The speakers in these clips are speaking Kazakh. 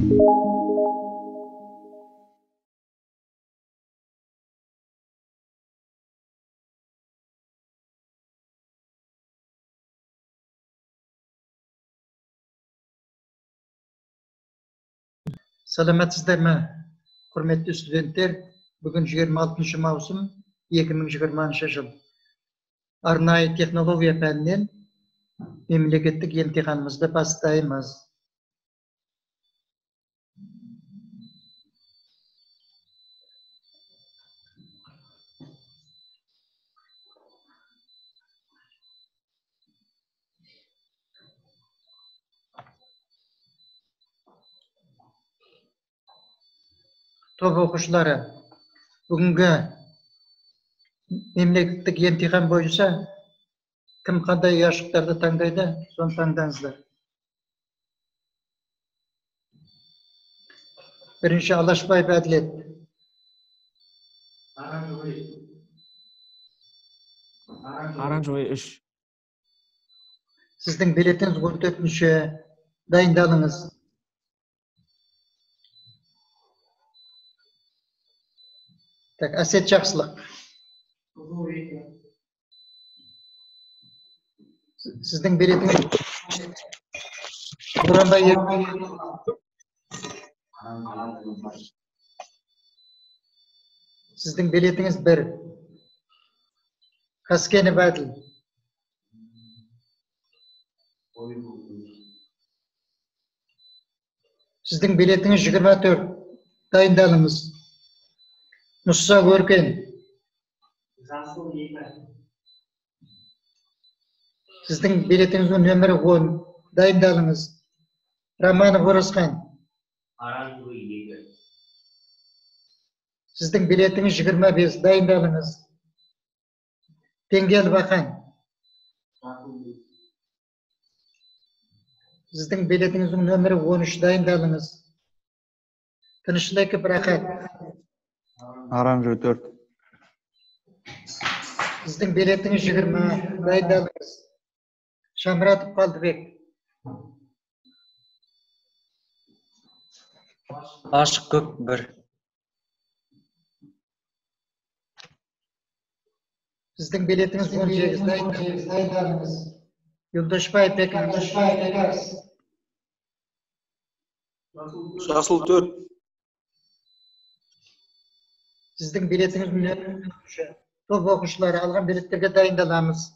Саламатсыздар ма, құрметті студенттер? Бүгін 26 маусым 2020 жыл. Арнайы технология пәнінен мемлекеттік емтиханымызды бастаймыз. Топ оқушылары, бүгінгі мемлекеттік емтихан бойынша кім қандай ұяшықтарды таңдайды, соны таңдаңыздар. Бірінші Алашбаев Әділет. Оранжевый 3. Сіздің билетіңіз 14-ші. Дайындалыңыз. Так, Әсет Жақсылық. Сіздің билетіңіз Боранбай. Сіздің билетіңіз 1. Қаскенов Әділ. Сіздің билетіңіз 24. Дайындалыңыз. Мұса Өркен. Сіздің билетіңіздің нөмірі 10. Дайындалыңыз. Романов Оразхан. Сіздің билетіңіз 25. Дайындалыңыз. Теңгелов Ахан. Сіздің билетіңіздің нөмірі 13. Дайындалыңыз. Тынышлыков Рахат. Оранжевый 4. Сіздің билетіңіз 20. Дайындалыңыз. Шамратов Қалдыбек. Ашық көк 1. Сіздің билетіңіз 18. Дайындалыңыз. Юлдашбаев Бекарс. Жасыл 4. Сіздің билетіңіз 3. Топ оқушылары, алған билеттерге дайындаламыз.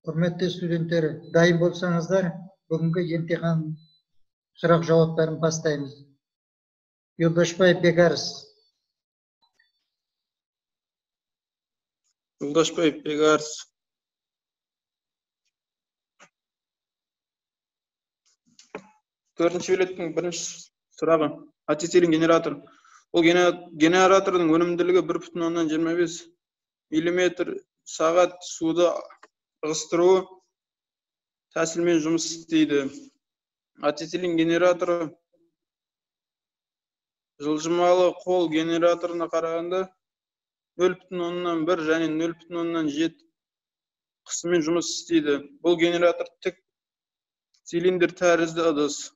Құрметті студенттер, дайын болсаңыздар, бүгінгі емтихан сұрақ жауаптарын бастаймыз. Юлдашбаев Бекарыс. Юлдашбаев Бекарыс. Төртінші билеттің бірінші сұрағы. Ацетилен генератор. Ол генератордың өнімділігі 1,25 миллиметр сағат суды ығыстыру тәсілмен жұмыс істейді. Ацетилен генераторы жылжымалы қол генераторына қарағанда 0,1 және 0,7 қысыммен жұмыс істейді. Бұл генератор тік цилиндр тәрізді ыдыс.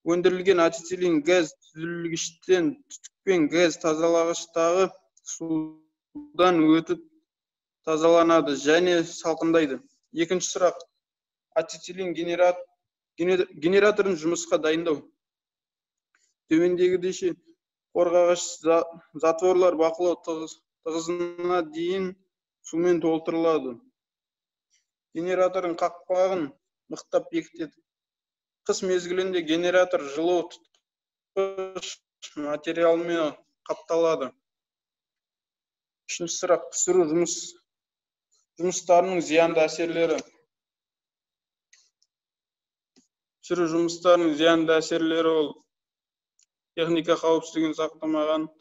Өндірілген ацетилен газ түзілгіштен түтікпен газ тазалағыштағы судан өтіп тазаланады және салқындайды. Екінші сұрақ. Ацетилен генераторын жұмысқа дайындау. Төмендегідей қорғағыш затворлар бақылау тығызына дейін сумен толтырылады. Генератордың қақпағын мықтап бекітеді. Қыс мезгілінде генератор жылу тұтқыш материалмен қапталады. Үшінші сұрақ. Пісіру жұмыстарының зиянды әсерлері. Пісіру жұмыстарының зиянды әсерлері ол техника қауіпсіздігін сақтамаған,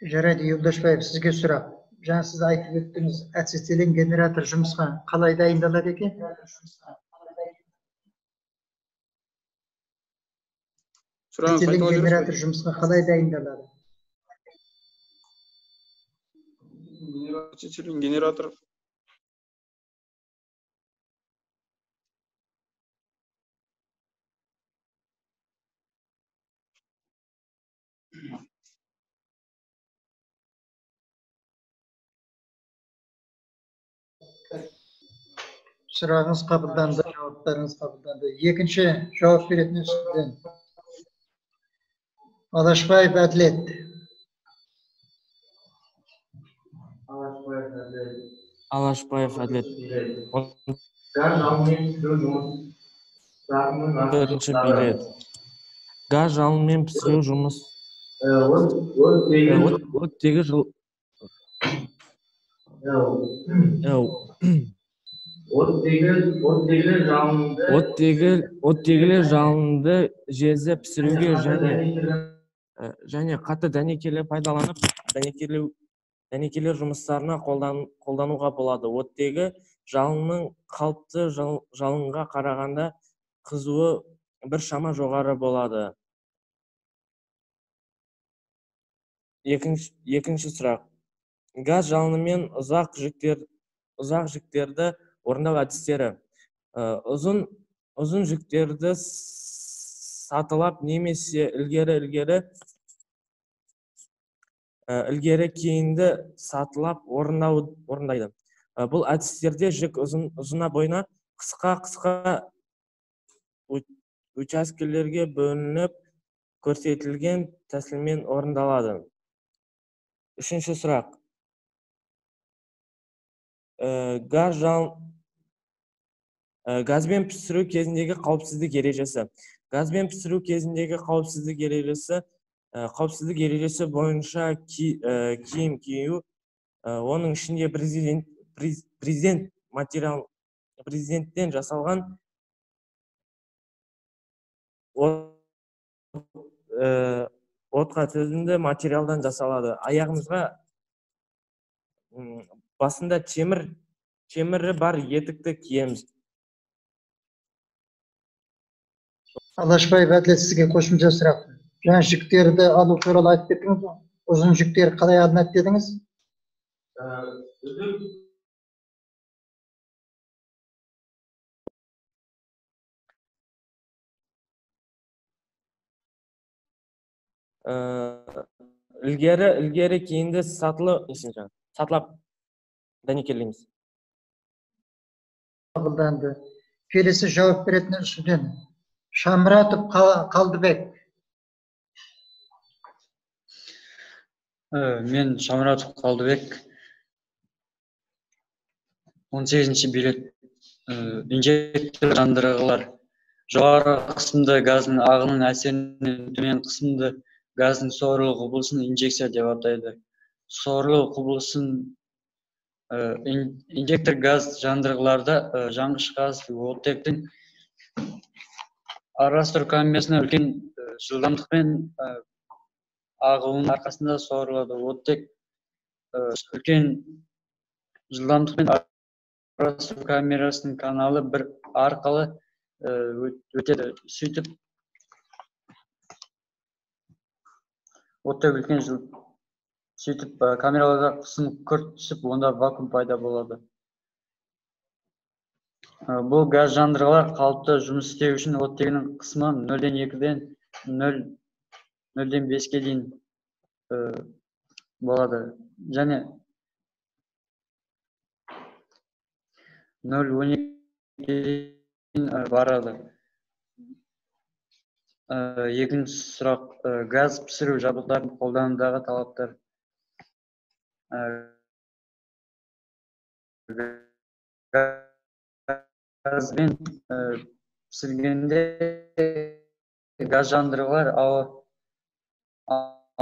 Жарайды, Юлдашбаев, сізге сұрақ. Жаңа сіз айтып өттіңіз, ацетилен генератор жұмысқа қалай дайындалады екен? Ацетилен генератор жұмысқа қалай дайындалады? Ацетилен генератор Сұрағыңыз қабылданды, жауаптарыңыз қабылданды. Екінші жауап беретін студент Алашбаев Әділет. Алашбаев Әділет. 14-ші билет. Газ жалынмен пісіру жұмыс. Оттегі жыл. Оттегілі жалынды жезді пісіруге және қатты дәнекерлер пайдаланып, дәнекерлер жұмыстарына қолдануға болады. Оттегі жалынның қалыпты жалынға қарағанда қызуы біршама жоғары болады. Екінші сұрақ. Газ жалынымен ұзақ жүктерді орындау әдістері. Ұзын жүктерді сатылап немесе ілгері кейінді сатылап орындайды. Бұл әдістерде жүк ұзына бойына қысқа-қысқа учаскелерге бөлініп көрсетілген тәсілмен орындалады. Үшінші сұрақ. Газбен пісіру кезіндегі қауіпсіздік ережесі. Газбен пісіру кезіндегі қауіпсіздік ережесі бойынша киім кию, оның ішінде президенттен жасалған отқа төзімді материалдан жасалады. Аяғымызға басында темірі бар етікті киеміз. Алашбаев Әділет, сізге қосымша сұрақ. Жаңа жүктерді алу туралы айтып кеттіңіз ғой. Ұзын жүктер қалай алынады дедіңіз? Ілгері кейінді сатылап дәнекерлейміз. Қабылданды. Келесі жауап беретін студент Шамратов Қалдыбек. Мен Шамратов Қалдыбек. 18-ші билет. Инжектор жандырғылар. Жоғары қысымды газдың ағынының әсерінен төмен қысымды газдың сорылу құбылысын инжекция деп атайды. Сорылу құбылысын инжектор газ жандырғыларда жанғыш газ оттектің араластыру камерасына үлкен жылдамдықпен ағуының арқасында сорылады. Оттек үлкен жылдамдықпен араластыру камерасының каналы бір арқылы өтеді. Сөйтіп оттек үлкен сөйтіп камераларда қысым күрт түсіп, онда вакуум пайда болады. Бұл газ жандырғылар қалыпты жұмыс істеу үшін оттегінің қысымы 0,2-ден 0,5-ке дейін болады. Және 0,12-ге дейін барады. Екінші сұрақ, газ пісіру жабдықтарын қолданудағы талаптар. Газбен пісіргенде газ жандырғылар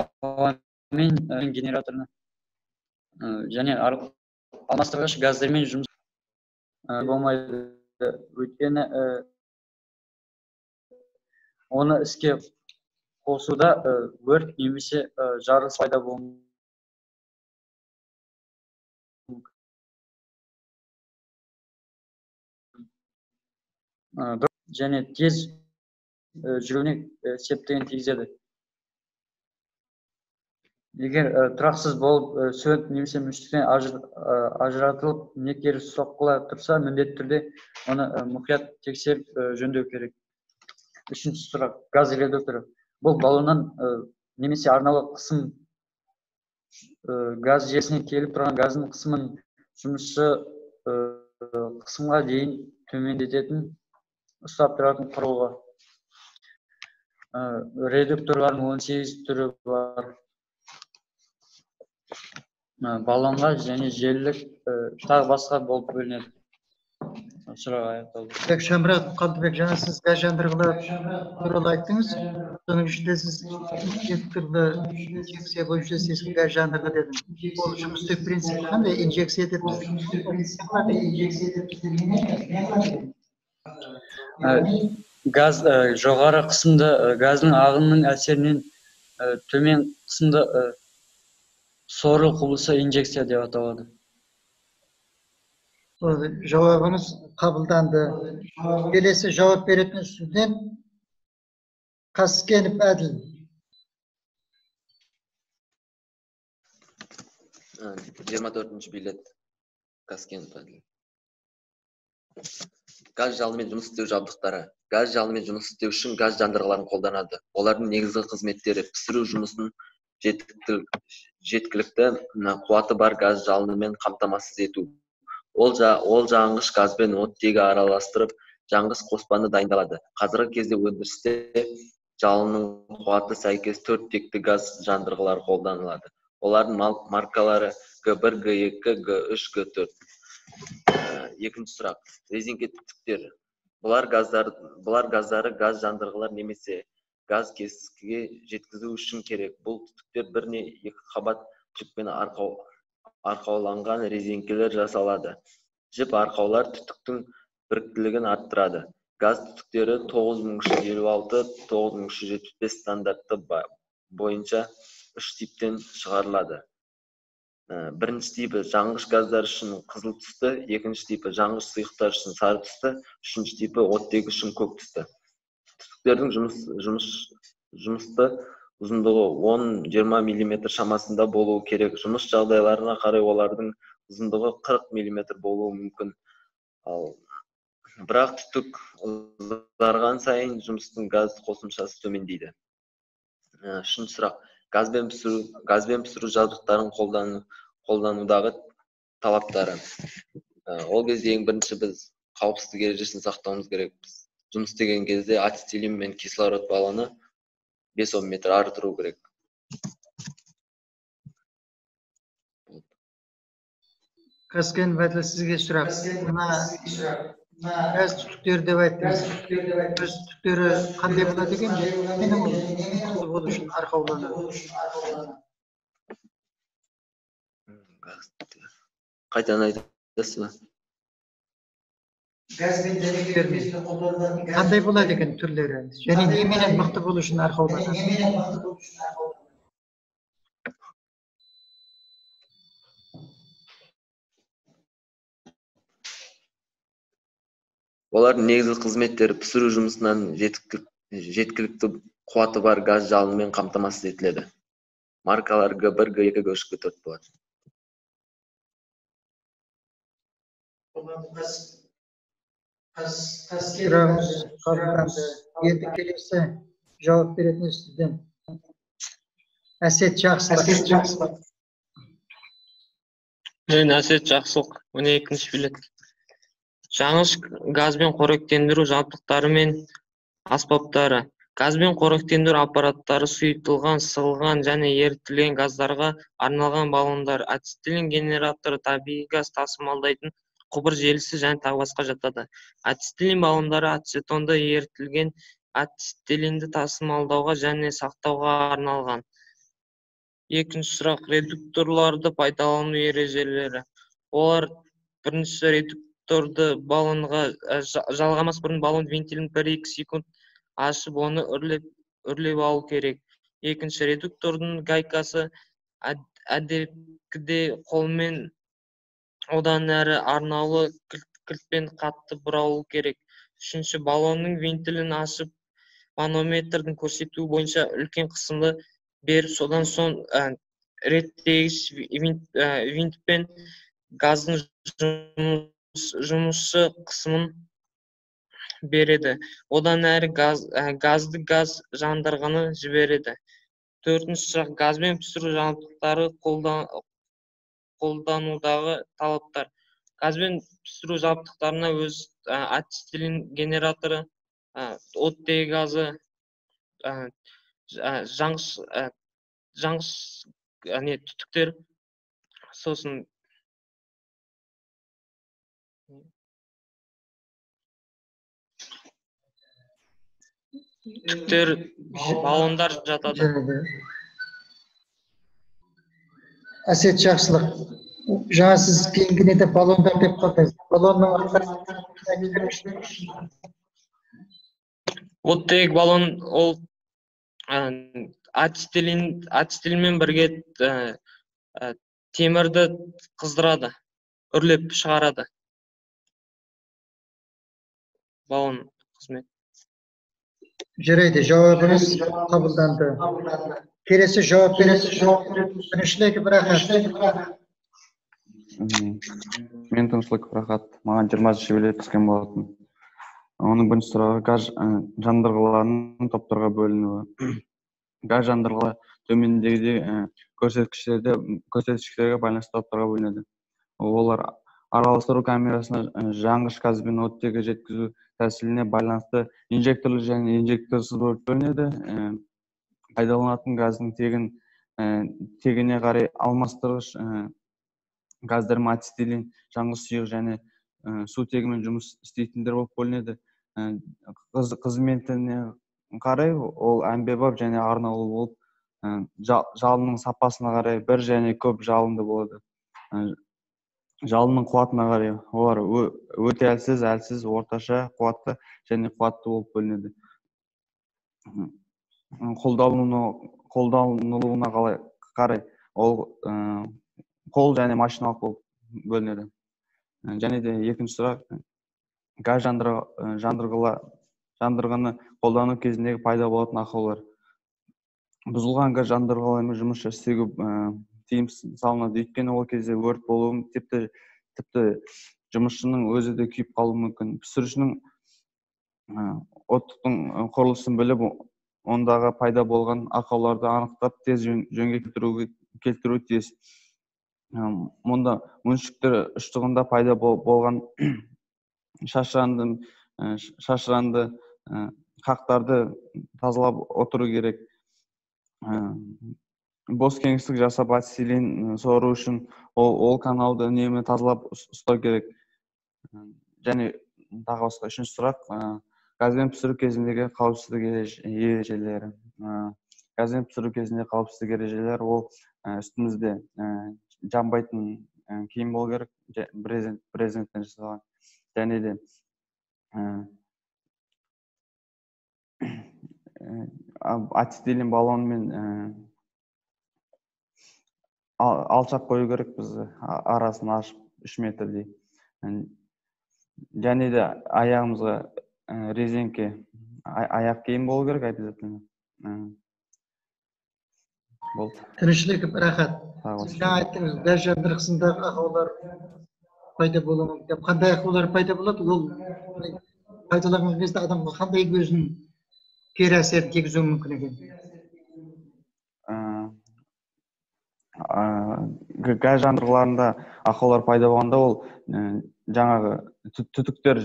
ауамен генераторына және алмастырғыш газдармен жұмыс болмайды. Өйткені оны іске қосуда өрт немесе жарылыс пайда болуы мүмкін және тез жүруіне септігін тигізеді. Егер тұрақсыз болып сөніп немесе мүштіктен ажыратылып не кері соққылар тұрса, міндетті түрде оны мұқият тексеріп жөндеу керек. Үшінші сұрақ, газ редукторы. Бұл баллоннан немесе арнаулы қысым газ желісіне келіп тұрған газдың қысымын жұмысшы қысымға дейін төмендететін, ұстап тұратын құрылғы. Редукторлардың 18 түрі бар. Баллонға және желілік тағы басқа болып бөлінеді. Сұрақ аяқталды. Шамрат Қалдыбек, жаңа сіз газ жандырғылар туралы айттыңыз. Соның ішінде сіз инжекторлы инжекция бойынша сіз газ жандырғы дедіңіз. Ол жұмыс істеу принципі қандай? Инжекция деп газ жоғары қысымды газдың ағынының әсерінен төмен қысымды сору құбылысы инжекция деп аталады. Жауабыңыз қабылданды. Келесі жауап беретін студент Қаскенов Әділ. 24-ші билет. Қаскенов Әділ. Газ жалынымен жұмыс істеу жабдықтары. Газ жалынымен жұмыс істеу үшін газ жандырғыларын қолданады. Олардың негізгі қызметтері пісіру жұмысын жеткілікті қуаты бар газ жалынымен қамтамасыз ету. Ол жанғыш газбен оттегі араластырып, жанғыш қоспаны дайындалады. Қазіргі кезде өндірісте жалынның қуаты сәйкес 4 текті газ жандырғылары қолданылады. Олардың маркалары Г1, Г2, Г3, Г4. Екінші сұрақ. Резеңке түтіктер. Бұлар газдары газ жандырғылар немесе газ кескіге жеткізу үшін керек. Бұл түтіктер бір не екі қабат жіппен арқауланған резеңкелер жасалады. Жіп арқаулар түтіктің біріктілігін арттырады. Газ түтіктері 9356, 9375 стандартты бойынша 3 типтен шығарылады. Бірінші типі жанғыш газдар үшін қызыл түсті, екінші типі жанғыш сұйықтар үшін сары түсті, үшінші типі оттегі үшін көк түсті. Түтіктердің жұмысты ұзындығы 10-20 мм шамасында болуы керек. Жұмыс жағдайларына қарай олардың ұзындығы 40 мм болуы мүмкін. Ал бірақ түтік ұзарған сайын жұмыстың газ қосымшасы төмендейді. Үшінші сұрақ. Газбен пісіру жабдықтарын қолданудағы талаптары. Ол кезде ең бірінші біз Қауіпсіздік ережесін сақтауымыз керек. Жұмыс істеген кезде ацетилен мен кислород баллоны 5-10 метр ары тұру керек. Қаскен Бәділ, сізге сұрақ. Мына газ түтіктері деп айттыңыз. Газ түтіктері қандай болады екен? Немен болу үшін арқауланады? Қайтадан айтасыз ба? Қандай болады екен түрлері? Және неменен мықты болу үшін арқауланады? Олардың негізгі қызметтері пісіру жұмысынан жеткілікті қуаты бар газ жалынымен қамтамасыз етіледі. Маркалар Г1, Г2, Г3, Г4 болады. Сұрағымыз қабылданды. Енді келесі жауап беретін студент Әсет Жақсылық. Мен Әсет Жақсылық, 12-ші билет. Жанғыш газбен қоректендіру жабдықтары мен аспаптары. Газбен қоректендіру аппараттары сұйытылған, сығылған және ерітілген газдарға арналған баллондар, ацетилен генераторы, табиғи газ тасымалдайтын құбыр желісі және тағы басқа жатады. Ацетилен баллондары ацетонды ерітілген ацетиленді тасымалдауға және сақтауға арналған. Екінші сұрақ, редукторларды пайдалану ережелері. Олар бірінші редукторды баллонға жалғамас бұрын баллон вентилін 1-2 секунд ашып, оны үрлеп алу керек. Екінші, редуктордың гайкасы әдепкіде қолмен одан әрі арнаулы кілтпен қатты бұралу керек. Үшінші, баллонның вентилін ашып, манометрдің көрсетуі бойынша үлкен қысымды беріп, содан соң реттегіш винтпен газдың жұмысшы қысымын береді. Одан әрі газды газ жандырғыны жібереді. Төртінші сұрақ, газбен пісіру жабдықтары қолданудағы талаптар. Газбен пісіру жабдықтарына өз ацетилен генераторы, оттегі газы, жанғыш түтіктер, сосын түтіктер, баллондар жатады. Әсет Жақсылық, жаңа сіз кейінгінеде баллондар деп қалдыңыз. Баллонның оттегі баллон ол ацетиленмен бірге темірді қыздырады, үрлеп шығарады. Баллон қызмет. Жарайды, жауабыңыз қабылданды. Келесі жауап беретін Тынышлыков Рахат. Мен Тынышлыков Рахат. Маған 20-шы билет түскен болатын. Оның бірінші сұрағы газ жандырғыларының топтарға бөлінуі. Газ жандырғылары төмендегідей көрсеткіштерге байланысты топтарға бөлінеді. Олар араластыру камерасына жанғыш газ бен оттегі жеткізу тәсіліне байланысты инжекторлы және инжекторсыз болып бөлінеді. Пайдаланатын газдың тегіне қарай алмастырғыш газдар ацетилен, жанғыш сұйық және сутегімен жұмыс істейтіндер болып бөлінеді. Қызметіне қарай ол әмбебап және арнаулы болып, жалынның сапасына қарай бір және көп жалынды болады. Жалынның қуатына қарай олар өте әлсіз, әлсіз, орташа қуатты және қуатты болып бөлінеді. Қолданылуына қарай ол қол және машиналық болып бөлінеді. Және де екінші сұрақ, газ жандырғыны қолдану кезіндегі пайда болатын ақаулар. Бұзылған газ жандырғылармен жұмыс істеуге тыйым салынады, өйткені ол кезде өрт болуы, тіпті жұмысшының өзі де күйіп қалуы мүмкін. Пісірушінің оттықтың құрылысын біліп, ондағы пайда болған ақауларды анықтап, тез жөнге келтіруі тиіс. Мұнда мүншіктер ұштығында пайда болған Шашыранды қақтарды тазалап отыру керек. Бос кеңістік жасап ацетилен сору үшін ол каналды үнемі тазалап ұстау керек. Және тағы басқа. Үшінші сұрақ: газбен пісіру кезіндегі қауіпсіздік ережелері. Газбен пісіру кезінде қауіпсіздік ережелері: ол үстімізде жанбайтын киім болу керек, брезенттен жасалған, және де ацетилен баллонмен алшақ қою керек бізді, арасын ашып 3 метрдей, және де аяғымызға резеңке аяқ киім болу керек обязательно. Болды. Тынышлық, рахат. Сіз жаңа айттыңыз, газ жандырғысындағы ақаулар пайда болуы мүмкін. Қандай ақаулар пайда болады? Ол пайдаланған кезде адамға қандай өзінің кері әсерін тигізуі мүмкін екен? Газ жандырғыларында ақаулар пайда болғанда, ол жаңағы түтіктер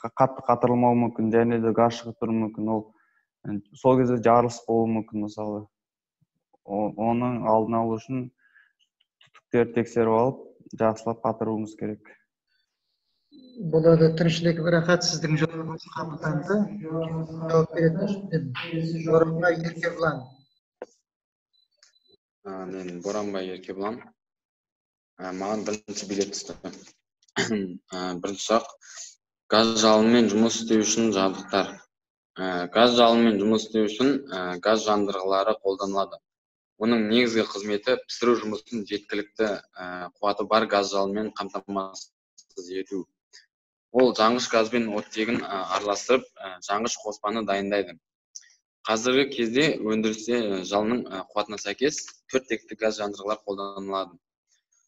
қатты қатырылмауы мүмкін, және де газ шығып тұруы мүмкін. Ол сол кезде жарылыс болуы мүмкін. Мысалы, оның алдын алу үшін түтіктерді тексеріп алып, жақсылап қатыруымыз керек. Болады. Тынышлық, рахат, сіздің жауабыңыз қабылданды. Жауап беретін Боранбай Еркебұлан. Мен Боранбай Еркебұлан. Маған бірінші билет түсті. Бірінші сұрақ: газ жалынымен жұмыс істеу үшін жабдықтар. Газ жалынымен жұмыс істеу үшін газ жандырғылары қолданылады. Оның негізгі қызметі пісіру жұмысын жеткілікті қуаты бар газ жалынымен қамтамасыз ету. Ол жанғыш газбен оттегін араластырып, жанғыш қоспаны дайындайды. Қазіргі кезде өндірісте жалынның қуатына сәйкес төрт текті газ жандырғылар қолданылады.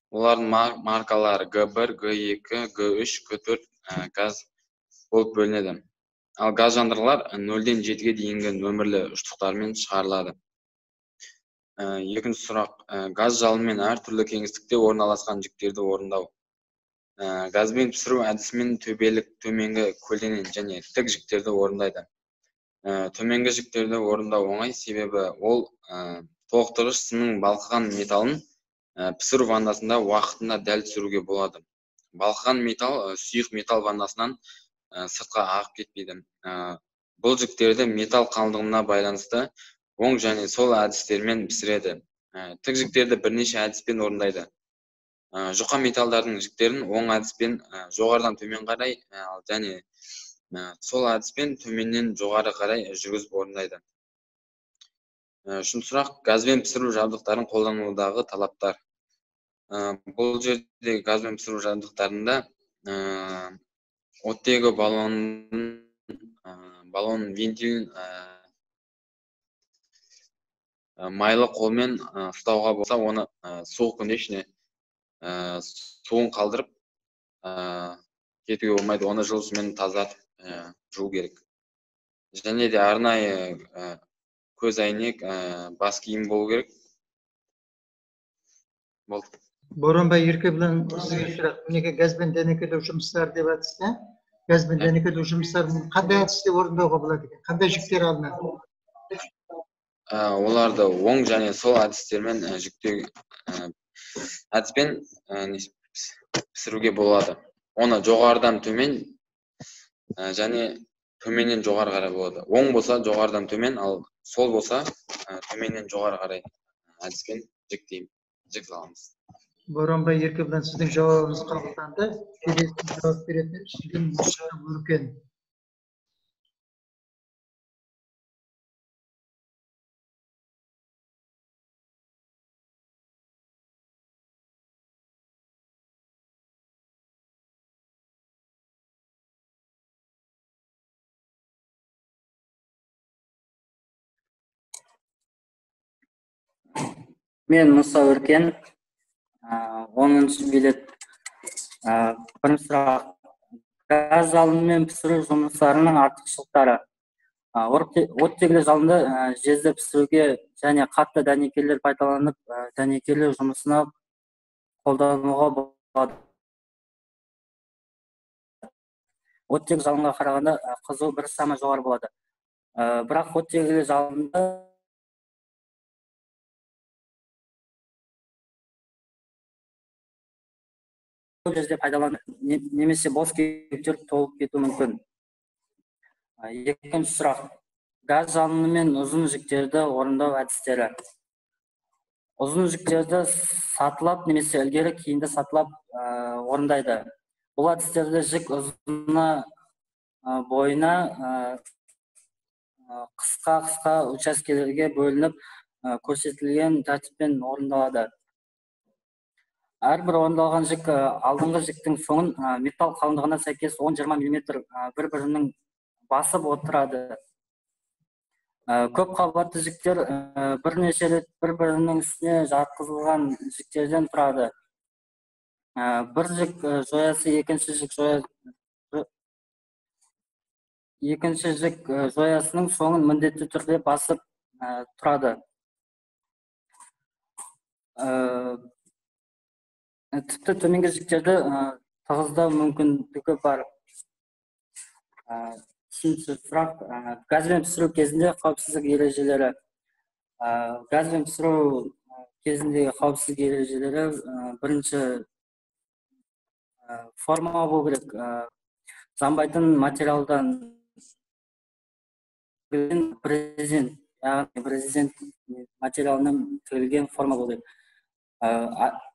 Олардың маркалары Г1, Г2, Г3, Г4 газ болып бөлінеді. Ал газ жандырғылар 0-ден 7-ге дейінгі нөмірлі ұштықтармен шығарылады. Екінші сұрақ: газ жалынымен әртүрлі кеңістікте орналасқан жүктерді орындау. Газбен пісіру әдісімен төбелік, төменгі, көлденең және тік жүктерді орындайды. Төменгі жүктерді орындау оңай, себебі ол толықтырғыш сымның балқыған металын пісіру ваннасында уақытында дәл түсіруге болады. Балқыған металл сұйық металл ваннасынан сыртқа ағып кетпейді. Бұл жүктерді металл қалыңдығына байланысты оң және сол әдістермен пісіреді. Тік жіктерді бірнеше әдіспен орындайды. Жұқа металдардың жіктерін оң әдіспен жоғарыдан төмен қарай, және сол әдіспен төменнен жоғары қарай жүргізіп орындайды. Үшінші сұрақ: газбен пісіру жабдықтарын қолданудағы талаптар. Бұл жерде газбен пісіру жабдықтарында оттегі баллон вентилін майлы қолмен ұстауға болса, оны суық күнде ішіне суын қалдырып кетуге болмайды, оны жылы сумен тазартып жуу керек. Және де арнайы көз әйнек, бас киім болу керек. Болды. Боранбай Еркебұлан, сізге сұрақ. Мінекей, газбен дәнекерлеу жұмыстары деп жатсыз да? Газбен дәнекерлеу жұмыстарын қандай әдісте орындауға болады екен? Қандай жүктер алынады? Оларды оң және сол әдістермен жүктеу әдіспен пісіруге болады. Оны жоғарыдан төмен және төменнен жоғары қарай болады. Оң болса жоғарыдан төмен, ал сол болса төменнен жоғары қарай әдіспен жік саламыз. Боранбай Еркебұлан, сіздің жауабыңыз қабылданды. Келесі жауап беретін Үстін Өркен. Мен Мұса Өркен, 10-шы билет. Бірінші сұрақ: газ жалынымен пісіру жұмыстарының артықшылықтары. Оттегілі жалынды жезді пісіруге және қатты дәнекерлер пайдаланып, дәнекерлеу жұмысына қолдануға болады. Оттегі жалынға қарағанда қызуы біршама жоғары болады. Бірақ оттегілі жалынды көп жерде пайдаланып, немесе бос кептер толып кетуі мүмкін. Екінші сұрақ. Газ жалынымен ұзын жіктерді орындау әдістері. Ұзын жіктерді сатылап немесе ілгері кейінді сатылап орындайды. Бұл әдістерде жік ұзына бойына қысқа-қысқа учаскелерге бөлініп, көрсетілген тәртіппен орындалады. Әрбір орындалған жік алдыңғы жіктің соңын металл қалыңдығына сәйкес 10-20 мм бір-бірінің басып отырады. Көп қабатты жіктер бірнеше рет бір-бірінің үстіне жатқызылған жіктерден тұрады. Бір жік жоясы екінші жік жоясының соңын міндетті түрде басып тұрады. Тіпті төменгі жіктерді тығыздау мүмкіндігі бар. Үшінші сұрақ. Газбен пісіру кезінде қауіпсіздік ережелері. Газбен пісіру кезіндегі қауіпсіздік ережелері: бірінші, форма болу керек. Жанбайтын материалдан, брезент, яғни брезент материалынан тігілген форма болу керек.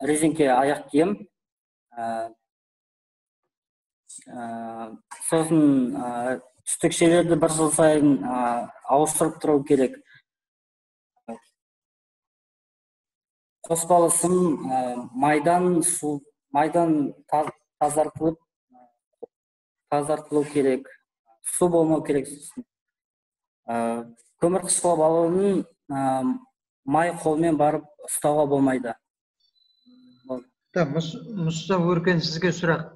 Резеңке аяқ киім, сосын түтікшелерді бір жыл сайын ауыстырып тұру керек. Қоспалы сым майдан тазартылу керек, су болмау керек. Көмір қышқылы баллонын май қолмен барып ұстауға болмайды. Мұса Өркен, сізге сұрақ.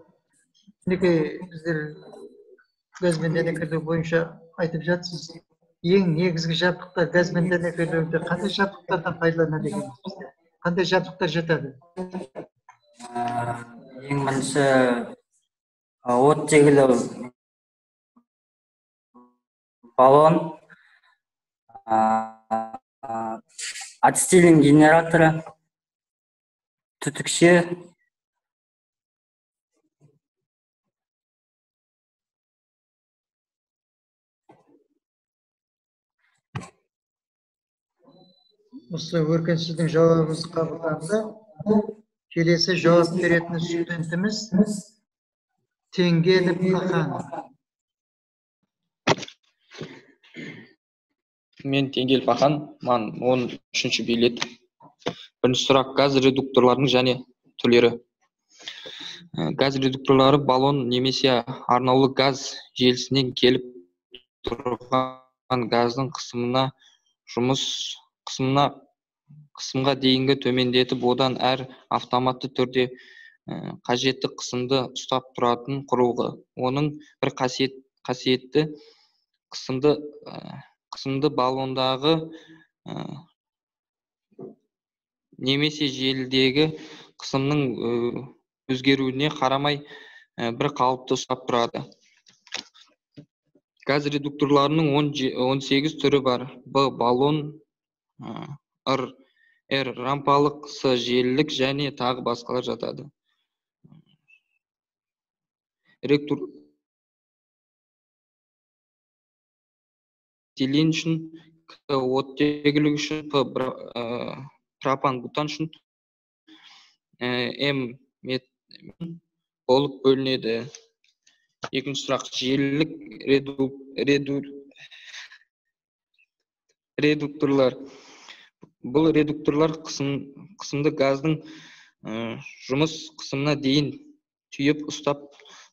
Мінекей, біздер газбен дәнекерлеу бойынша айтып жатсыз. Ең негізгі жабдықтар газбен дәнекерлеуде қандай жабдықтардан пайдаланады екенбіз бізде? Қандай жабдықтар жатады? Ең бірінші оттегілі баллон, ацетилен генераторы, түтікше, Осы Өркен, сіздің жауабыңыз қабылданды. Келесі жауап беретін студентіміз Теңгелов Ахан. Мен Теңгелов Ахан, маған 13-ші билет. Бірінші сұрақ. Газ редукторларының және түрлері. Газ редукторлары баллон немесе арнаулы газ желісінен келіп тұрған газдың қысымына жұмыс қысымға дейінгі төмендетіп, одан әр автоматты түрде қажетті қысымды ұстап тұратын құрылғы. Оның бір қасиетті қысымды баллондағы немесе желідегі қысымның өзгеруіне қарамай бір қалыпты ұстап тұрады. Газ редукторларының 18 түрі бар. Б. Баллон, Р. Рампалық, С. Желілік және тағы басқалар жатады. Этилен үшін, К. Оттегілік үшін, П. Пропан бутан үшін, М. Болып бөлінеді. Екінші сұрақ. Желілік редукторлар. Бұл редукторлар қысымды газдың жұмыс қысымына дейін түйіп ұстап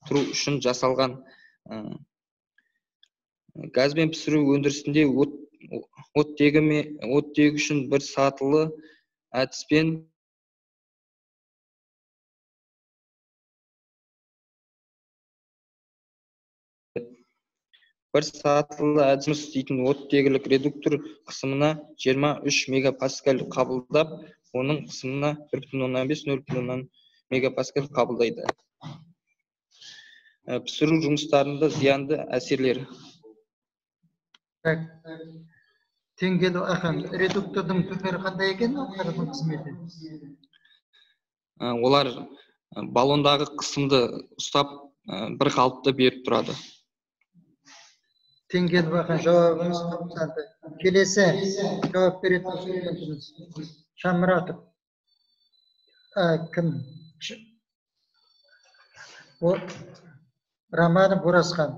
тұру үшін жасалған. Газбен пісіру өндірісінде оттегі үшін бір сатылы әдіспен жұмыс істейтін оттегілік редуктор қысымына 23 мегапаскаль қабылдап, оның қысымына 1,5-0,1 мегапаскаль қабылдайды. Пісіру жұмыстарында зиянды әсерлері. Так. Теңгелі ақан, редуктордың түрлері қандай екен, атқаратын қызметі? Олар баллондағы қысымды ұстап, бір қалыпты беріп тұрады. Теңгелі ақан, жауабыңыз қабылданды. Келесі жауап беретін студентіміз Шамұратов. Кім? Романов Оразхан.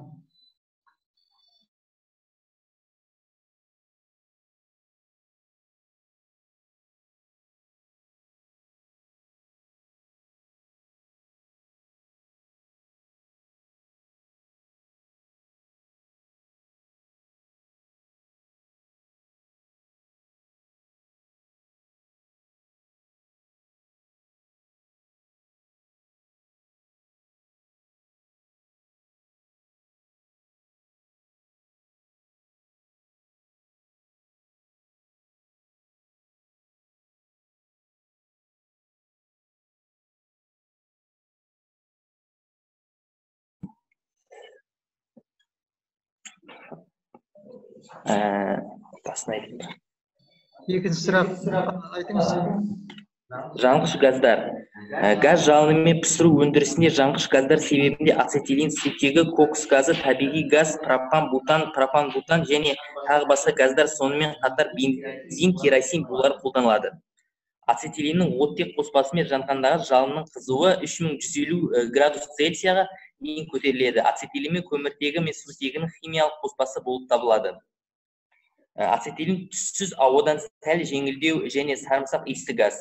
Екінші сұрақ айтыңыз. Жанғыш газдар. Газ жалынымен пісіру өндірісінде жанғыш газдар себебінде ацетилен, сутегі, кокс газы, табиғи газ, пропан, бутан, пропан-бутан және тағы басқа газдар, сонымен қатар бензин, керосин булары қолданылады. Ацетиленнің оттек қоспасымен жанғандағы жалынның қызуы 3150 градус Цельсияға дейін көтеріледі. Ацетилен мен көміртегі мен сутегінің химиялық қоспасы болып табылады. Ацетилен түссіз, ауадан сәл жеңілдеу және сарымсақ иісті газ.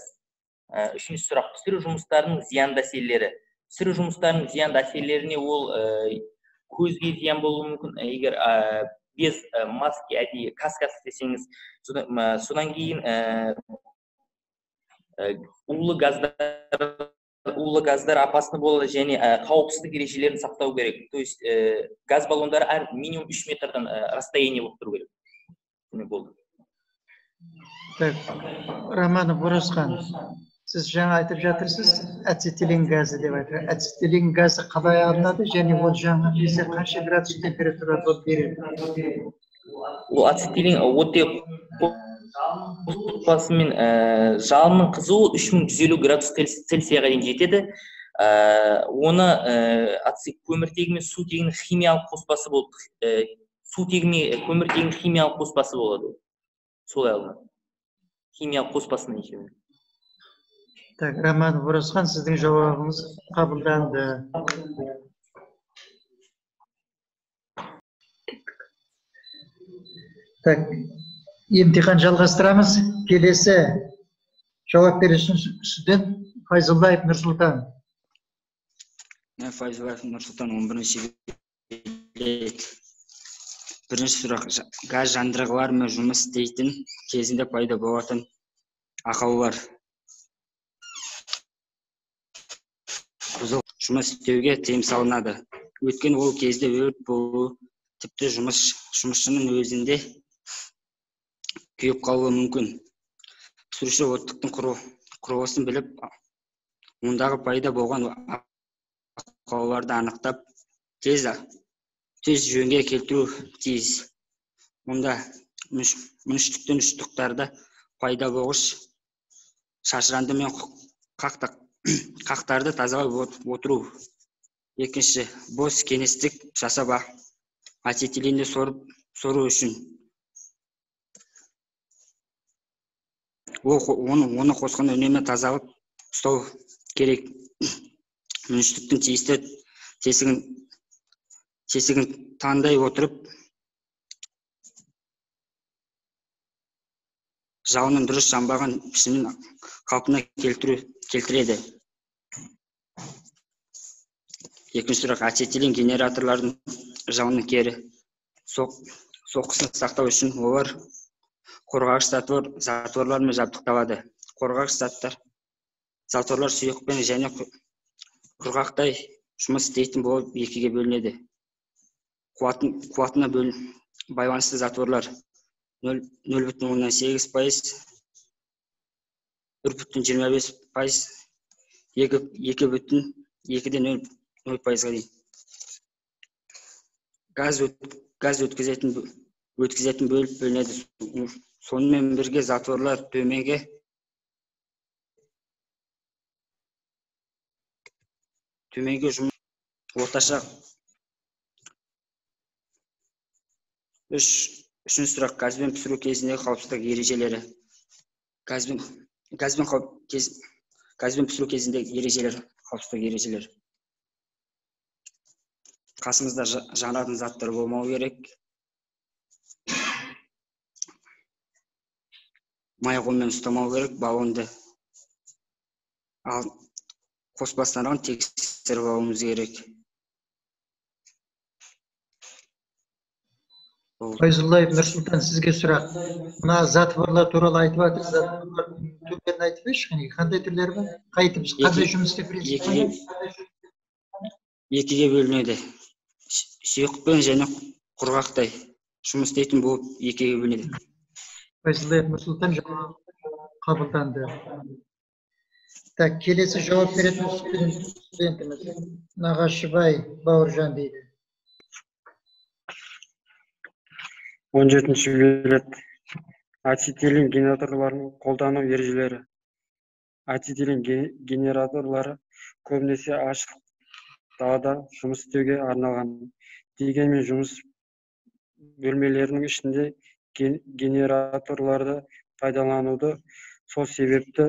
Үшінші сұрақ. Пісіру жұмыстарының зиянды әсерлері. Пісіру жұмыстарының зиянды әсерлеріне ол көзге зиян болуы мүмкін, егер без маски, әдейі каска істесеңіз. Содан кейін улы газдар опасны болады және қауіпсіздік ережелерін сақтау керек. То есть газ баллондары әр минимум 3 метрден расстояние болып тұру керек. Болды. Так, Романов Оразхан, сіз жаңа айтып жатырсыз, ацетилен газы деп айтып. Ацетилен газы қалай алынады және ол жанған кезде қанша градус температурада береді? Ол ацетилен оттек қоспасымен жалынның қызуы 3150 градус Цельсияға дейін жетеді. Оны көміртегі мен сутегінің химиялық қоспасы болып, сутегі мен көміртегінің химиялық қоспасы болады. Солай алынады. Химиялық қоспасының екеуі. Так, Романов Оразхан, сіздің жауабыңыз қабылданды. Так, емтихан жалғастырамыз. Келесі жауап беруші студент Файзуллаев Нұрсұлтан. Мен Файзуллаев Нұрсұлтан, 11-ші билет. Бірінші сұрақ. Газ жандырғылармен жұмыс істейтін кезінде пайда болатын ақаулар. Жұмыс істеуге тыйым салынады. Өйткені ол кезде өрт болуы, тіпті жұмысшының өзінде күйіп қалуы мүмкін. Пісіруші оттықтың құрылысын біліп, ондағы пайда болған ақауларды анықтап, тез жөнге келтіру тиіс. Онда мүштіктен ұштықтарда пайда болғыш шашыранды мен қақтарды тазалап отыру. Екінші, бос кеңістік жасап ацетиленді сору үшін. Оны қосқанда үнемі тазалап ұстау керек. Мүштіктің тиісті тесігін таңдай отырып, жалынның дұрыс жанбаған пішінін қалпына келтіреді. Екінші сұрақ. Ацетилен генераторлардың жалынның кері соққысын сақтау үшін олар қорғағыш затворлармен жабдықталады. Қорғағыш затворлар сұйықпен және құрғақтай жұмыс істейтін болып екіге бөлінеді. Қуатына байланысты затворлар 0,8%, 1,25%, 2,2-0%-ға дейін. Газ өткізетін бөліп бөлінеді. Сонымен бірге затворлар төменгі жұмыс орташа. Үшінші сұрақ. Газбен пісіру кезіндегі қауіпсіздік ережелері. Газбен пісіру кезіндегі ережелер, қауіпсіздік ережелері. Қасымызда жанатын заттар болмау керек. Май қолмен ұстамау керек, баллонды ал қоспастан бұрын тексеріп алуымыз керек. Файзуллаев Нұрсұлтан, сізге сұрақ. Мына затворлар туралы айтып жатырсыз, затворлардың түрлерін айтып берші, қандай түрлері бар? Қайтып, қандай жұмыс істеу принципі? Екіге бөлінеді. Сұйықпен және құрғақтай жұмыс істейтін болып екіге бөлінеді. Файзуллаев Нұрсұлтан, жауап қабылданды. Так, келесі жауап беретін студентіміз Нағашыбай Бауыржан дейді. 17-ші билет. Ацетилен генераторларын қолдану ережелері. Ацетилен генераторлары көбінесе ашық далада жұмыс істеуге арналған. Дегенмен жұмыс бөлмелерінің ішінде генераторларды пайдалануды, сол себепті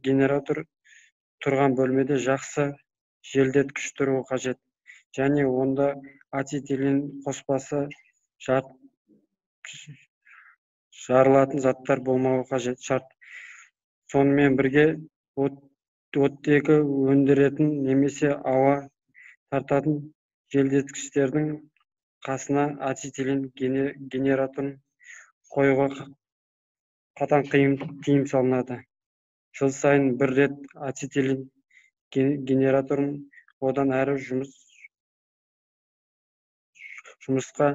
генератор тұрған бөлмеде жақсы желдеткіш тұруы қажет және онда ацетилен қоспасы жарылатын заттар болмауы қажет шарт. Сонымен бірге оттегі өндіретін немесе ауа тартатын желдеткіштердің қасына ацетилен генераторын қоюға қатаң тыйым салынады. Жыл сайын бір рет ацетилен генераторын одан әрі жұмысқа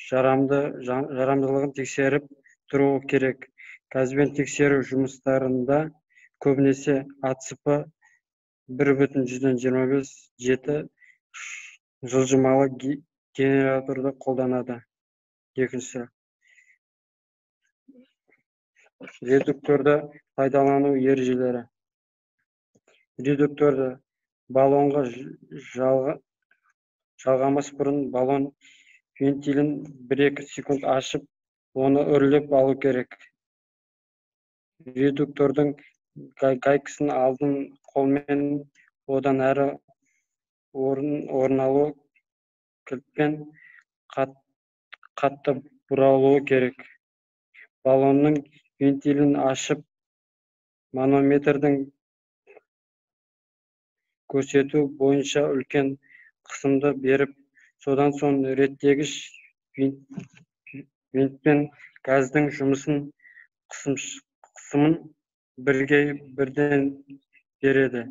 жарамдылығын тексеріп тұруы керек. Газбен тексеру жұмыстарында көбінесе АЦП 1,25-7 жылжымалы генераторды қолданады. Екінші, редукторды пайдалану ережелері. Редукторды баллонға жалғамас бұрын баллон вентилін 1-2 секунд ашып, оны үрлеп алу керек. Редуктордың гайкасын алдын қолмен, одан әрі орын алу кілтпен қатты бұралуы керек. Баллонның вентилін ашып, манометрдің көрсету бойынша үлкен қысымды беріп, содан соң реттегіш винтпен газдың жұмысын қысымын бірден береді.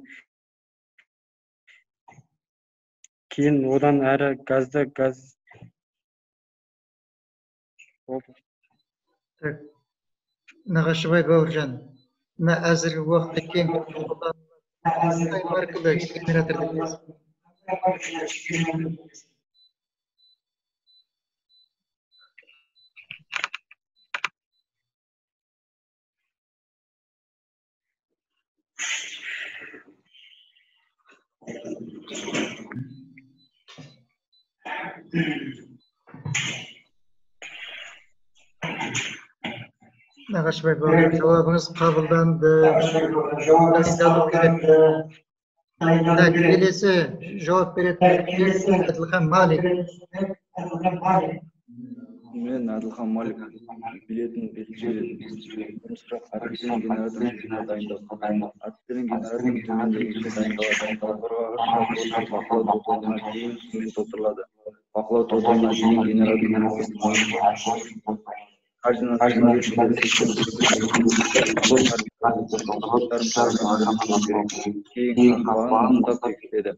Кейін одан әрі газды газ. Так, Нағашыбай Бауыржан, мына әзіргі уақытта кең қолданылатын маркалы генераторды білесіз? Нағашыбай Бауыржан, жауабыңыз қабылданды. Дайындалу керек. Так, келесі жауап беретін Әділхан Малик. Мен Әділхан Малик, билетін 5-ші билет. Бірінші сұрақ. Ацетилен генераторын дайындау. Ацетилен генераторын төмендегіше дайындалады. Қорғағыш бақылау толтырылғаннан кейін сумен толтырылады. Бақылау толтырылғаннан кейін генератордың кейін қақпағын мықтап бекітеді.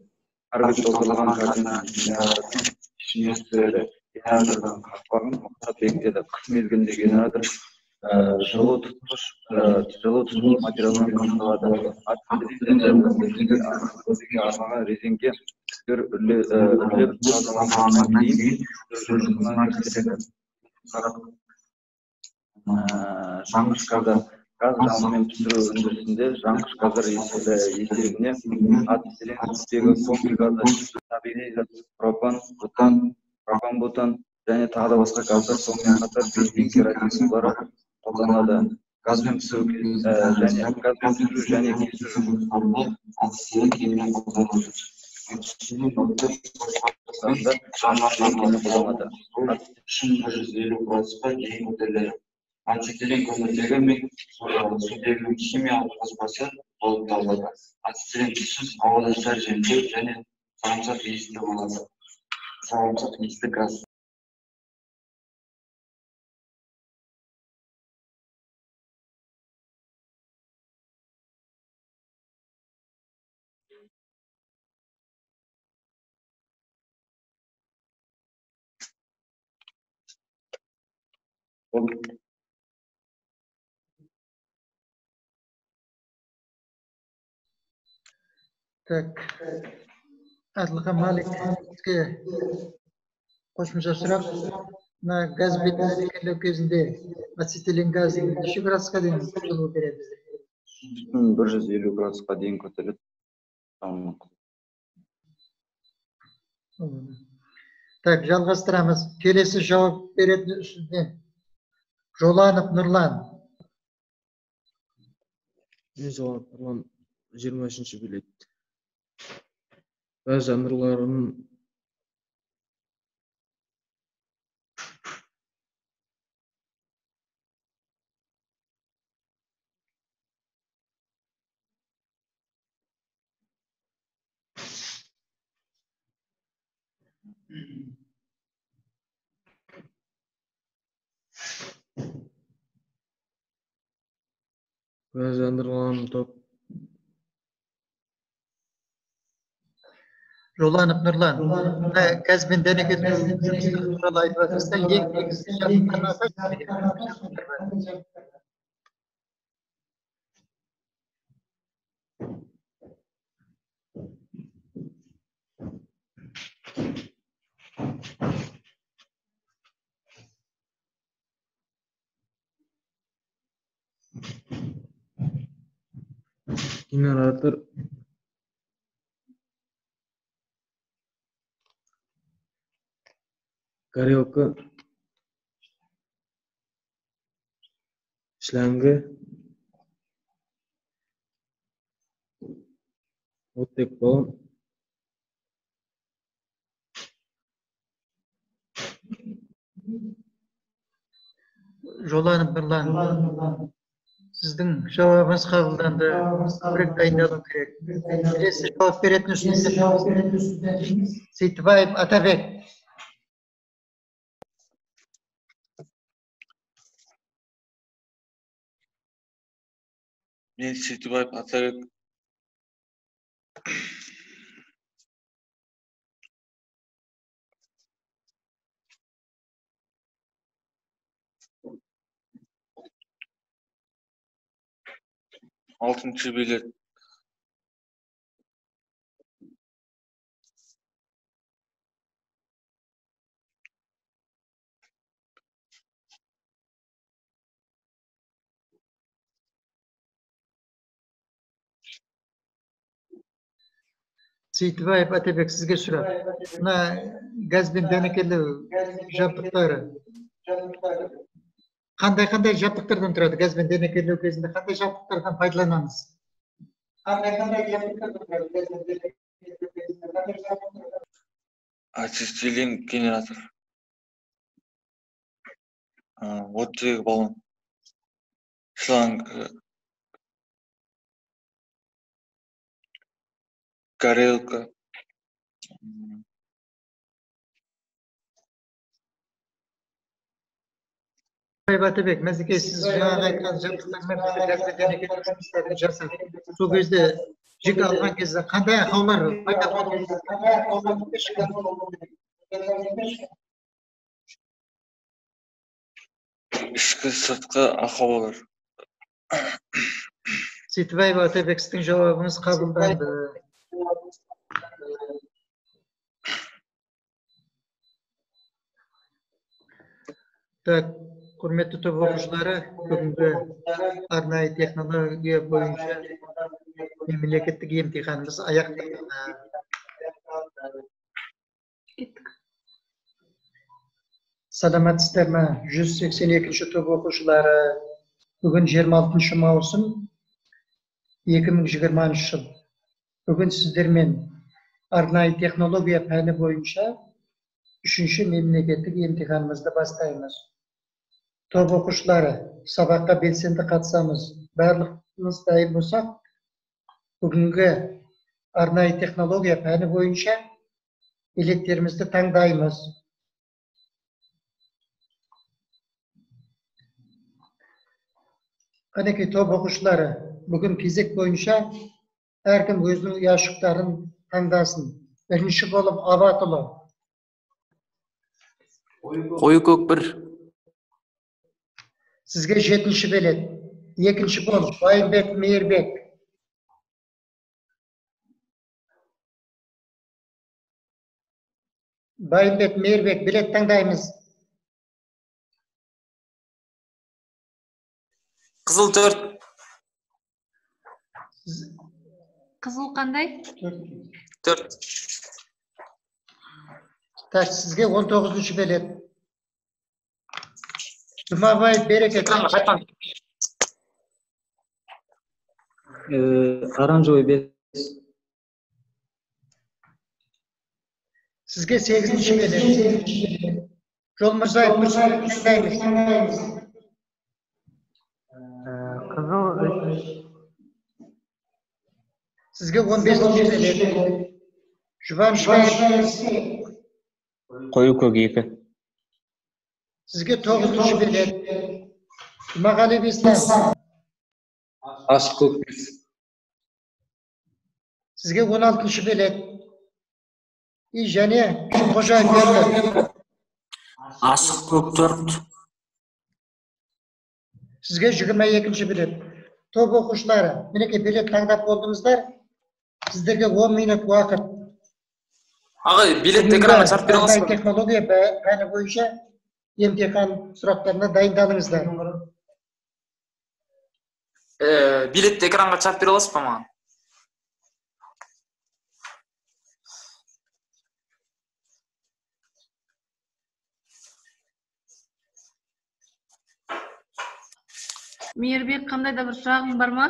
Карбид толтырылған корзина генератордың ішіне түсіреді. Генератордың қақпағын мықтап бекітеді. Қыс мезгілінде генератор жылу тұтқыш материалмен қамтылады. Ацетилен арналған резеңке жіктер үрлеп тазаланғаннан кейін түсіру жұмысына кіріседі. Жанғыш газдар. Газ жалынымен пісіру өндірісінде жанғыш газдар есебіне ацетилен, сутегі, кокс газы, табиғи газ, пропан, бутан және тағы да басқа газдар, сонымен қатар бензин, керосин сулары қолданылады. Газбен пісіру және кесу жұмыстарында ацетилен кеңінен қолданылады. 150 градусқа дейін көтеріледі. Ацетилен көміртегі мен сутегінің химиялық қоспасы болып табылады. Ацетилен түссіз, ауада сәл желдеу және сарымсақ иісті болады. Сарымсақ иісті газ. Так, Әділхан Малик, сізге қосымша сұрақ. Мына газбен дәнекерлеу кезінде ацетилен газы неше градусқа дейін жылу береді бізде? 150 градусқа дейін көтеріледі. Так, жалғастырамыз. Келесі жауап беретін үстінен Жоланов Нұрлан. Мен Жоланов Нұрлан, 23-ші билет. Газ жандыруларының газ жандырылған топ. Жоланов Нұрлан, газбен дәнекерлеу жұмыстары туралы айтып жатырсыз да, ең негізгі жабдықтарын атайсыз ба? Генератор, горелка, шланга, оттек баллон, Жоланов Нұрлан, сіздің жауабыңыз қабылданды. Көбірек дайындалу керек. Келесі жауап беретін үстінен Сейтібаев Атабек. Мен Сейтібаев Атабек. Алтыншы билет. Сейтібаев Атабек, сізге сұрақ. Мына газбен дәнекерлеу жабдықтары қандай-қандай жабдықтардан тұрады? Газбен дәнекерлеу кезінде қандай жабдықтардан пайдаланамыз? Ацетилен генератор, оттегі баллон, шланг, горелка, Атабек, Мәзеке, сіз жаңағы айтқан жабдықтармен біздер газбен дәнекерлеу жұмыстарын жасадық. Сол кезде жік алған кезде қандай ақаулар пайда болды? Ішкі сыртқы ақаулар. Сейтібаев Атабек, сіздің жауабыңыз қабылданды. Так, құрметті топ оқушылары, бүгінгі арнайы технология бойынша мемлекеттік емтиханымыз аяқталды. Кеттік. Саламатсыздар ма, 182-ші топ оқушылары. Бүгін 26 маусым 2020 жыл. Бүгін сіздермен арнайы технология пәні бойынша 3-ші мемлекеттік емтиханымызды бастаймыз. Топ оқушылары, сабаққа белсенді қатысамыз. Барлығымыз дайын болсақ, бүгінгі арнайы технология пәні бойынша билеттерімізді таңдаймыз. Қанекей, топ оқушылары, бүгін кезек бойынша әркім өзінің ұяшықтарын таңдасын. Бірінші болып Абатұлы. Қою көк 1. Сізге 7-ші билет. Екінші болып Байымбет Мейірбек. Байымбет Мейірбек, билет таңдаймыз. Қызыл 4. Қызыл қандай? 4. Так, сізге 19-шы билет. Жұмабаев Берекет. Оранжевый 5. Сізге 8-ші билет. Жолмырзаев таңдаймыз. Қызыл 3. Сізге 15-ші билет. Жұбанышбаев. Қою көк 2. Сізге 9-шы билет. Жұмағалиев Ислам. Ашық көк 5. Сізге 16-шы билет. И және Қожаев Ербек. Ашық көк 4. Сізге 22-ші билет. Топ оқушылары, мінекей билет таңдап болдыңыздар. Сіздерге 10 минут уақыт. Ағай, билетті экранға шығарып бере аласыз ба? Технология пәні бойынша емтихан сұрақтарына дайындалыңыздар. Билетті экранға шығарып бере аласыз ба маған? Мейірбек, қандай да бір сұрағың бар ма?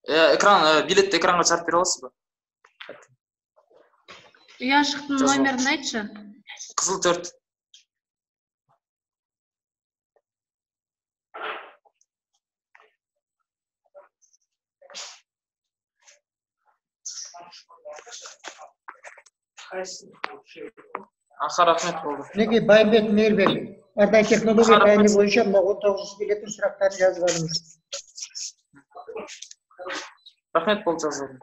Экран, билетті экранға шығарып бере аласыз ба? Ұяшықтың номерін айтшы. Қызыл 4. Аха, рахмет болды. Мінекей, Байымбет Мейірбек, арнайы технология пәні бойынша мына 19-шы билеттің сұрақтарын жазып алыңыз. Рахмет болды, жазып алдым.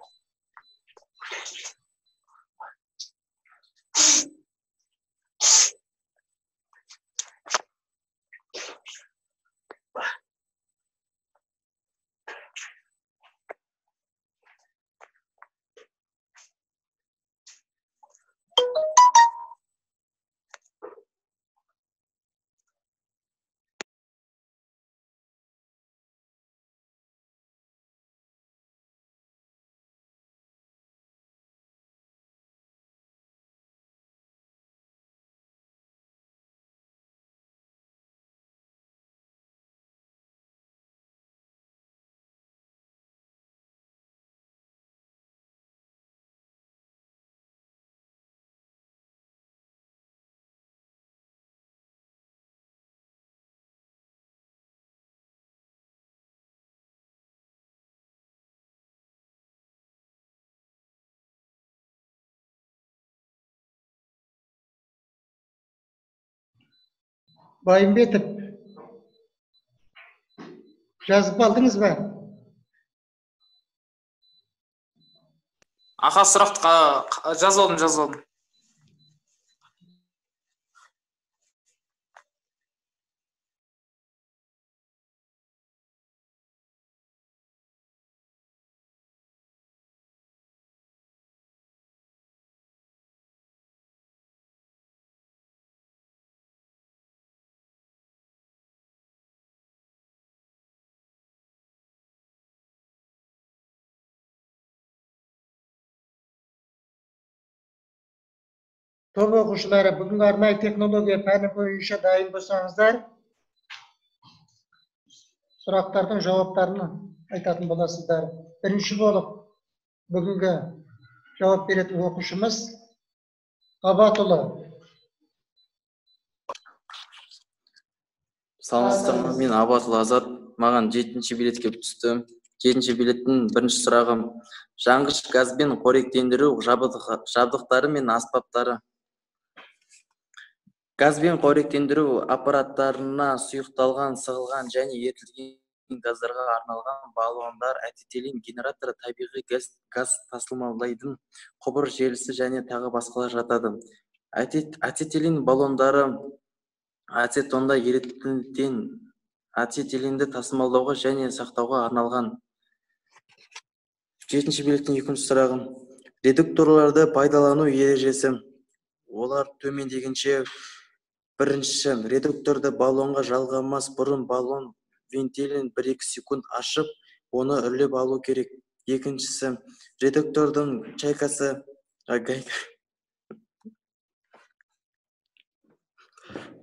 Байымбетов, жазып алдыңыз ба? Аха, сұрақты жазып алдым, жазып алдым. Топ оқушылары, бүгінгі арнайы технология пәні бойынша дайын болсаңыздар, сұрақтардың жауаптарын айтатын боласыздар. Бірінші болып бүгінгі жауап беретін оқушымыз Абатұлы. Саламатсыздар ма? Мен Абатұлы Азат. Маған 7-ші билет келіп түсті. 7-ші билеттің бірінші сұрағы: жанғыш газбен қоректендіру жабдықтары мен аспаптары. Газбен қоректендіру аппараттарына сұйықталған, сығылған және ерітілген газдарға арналған баллондар, ацетилен генераторы, табиғи газ тасымалдайтын құбыр желісі және тағы басқалар жатады. Ацетилен баллондары ацетонда ерітілген ацетиленді тасымалдауға және сақтауға арналған. 7-ші билеттің екінші сұрағы: редукторларды пайдалану ережесі. Олар төмендегінше: бірінші, редукторды баллонға жалғамас бұрын баллон вентилін 1-2 секунд ашып, оны үрлеп алу керек. Екіншісі, редуктордың чайкасы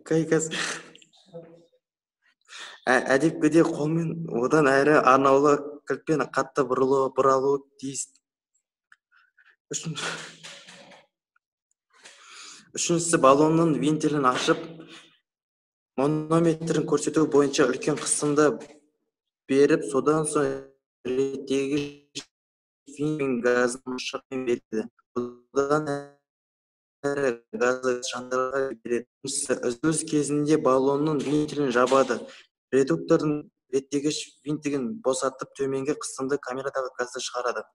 гайкасы әдепкіде қолмен, одан әрі арнаулы кілтпен қатты бұралуы тиіс. Үшіншісі, баллонның вентилін ашып, манометрін көрсету бойынша үлкен қысымды беріп, содан соң реттегіш винт газын мышықпен береді. Одан әрі газды жандырға береді. Үзіліс кезінде баллонның вентилін жабады. Редуктордың реттегіш винтігін босатып, төменгі қысымды камерадағы газды шығарады.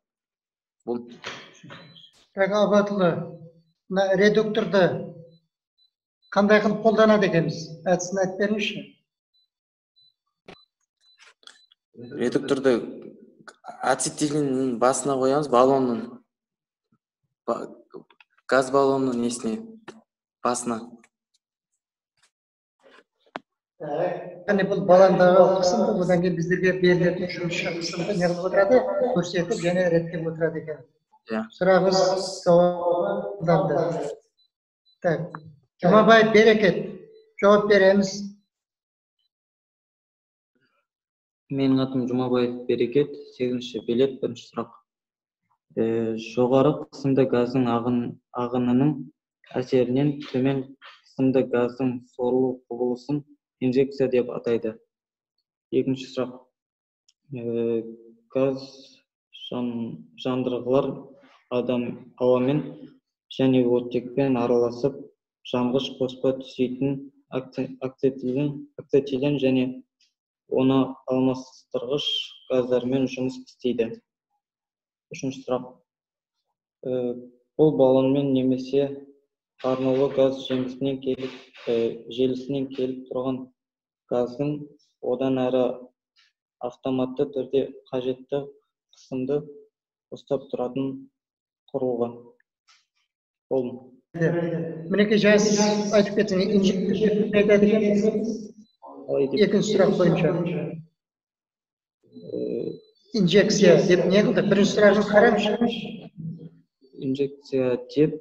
Бұл. Так, Абатұлы, мына редукторды қандай қылып қолданады екенбіз? Әдісін айтып беріңізші. Редукторды ацетиленнің басына қоямыз, баллонның, газ баллонның несіне, басына. Яғни бұл баллондағы қысымды, одан кейін біздерге берілетін жұмысшы қысымды не қылып отырады? Көрсетіп және реттеп отырады екен. Сұрағымыз жауапталды. Так, Жұмабаев Берекет, жауап береміз. Менің атым Жұмабаев Берекет, 8-ші билет, бірінші сұрақ. Жоғары қысымды газдың ағынының әсерінен төмен қысымды газдың сорылу құбылысын инжекция деп атайды. Екінші сұрақ. Газ жандырғылар адам ауамен және оттекпен араласып, жанғыш қоспа түзетін ацетилен және оны алмастырғыш газдармен жұмыс істейді. Үшінші сұрақ. Бұл баллонмен немесе арнаулы газ желісінен келіп тұрған газдың одан әрі автоматты түрде қажетті қысымды ұстап тұратын құрылғы. Болдым. Мінекей, жаңа сіз айтып кеттіңіз, инжекция деп айтады екенсіз. Екінші сұрақ бойынша. Инжекция деп не қылды? Бірінші сұрағын қараңызшы. Инжекция деп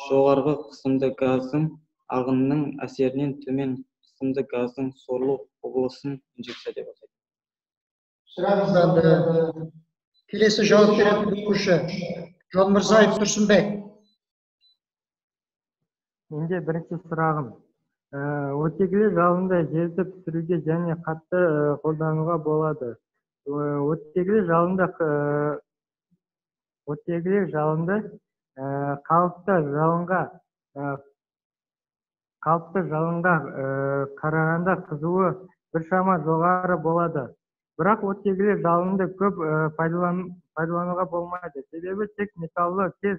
жоғарғы қысымды газдың ағынының әсерінен төмен қысымды газдың сорылу құбылысын инжекция деп атайды. Сұрағыңызданды. Келесі жауап беретін оқушы Жолмырзаев Тұрсынбек. Менде бірінші сұрағым. Оттегілі жалынды жерді пісіруге және қатты қолдануға болады. Оттегілі жалынды қалыпты жалынға қарағанда қызуы біршама жоғары болады. Бірақ оттегілі жалынды көп пайдалануға болмайды. Себебі тек металлы тез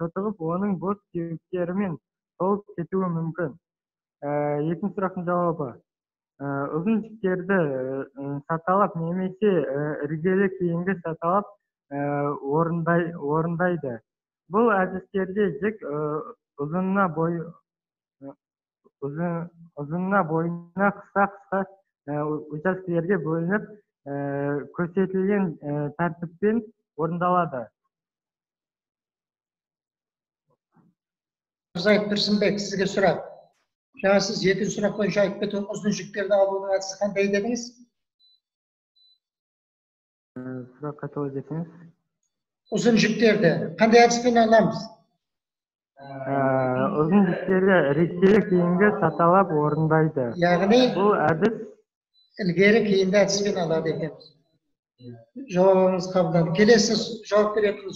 тотығып, оның бос кеуектерімен толып кетуі мүмкін. Екінші сұрақтың жауабы. Ұзын жіптерді саталап немесе іргелі кейінгі саталап орындайды. Бұл әдістерде жік ұзынына бойына қысқа-қысқа учаскелерге бөлініп, көрсетілген тәртіппен орындалады. Өмірзаев Тұрсынбек, сізге сұрақ. Жаңа сіз екінші сұрақ бойынша айтып кеткен ұзын жіптерді алудың әдісі қандай дедіңіз? Сұрақ қайталап жіберсеңіз. Ұзын жіптерді қандай әдіспен аламыз? Ұзын жіптерді реттелі кейінгі саталап орындайды. Яғни бұл әдіс ілгері кейінді әдіспен алады екенбіз. Жауабыңыз қабылданды. Келесі жауап беретін.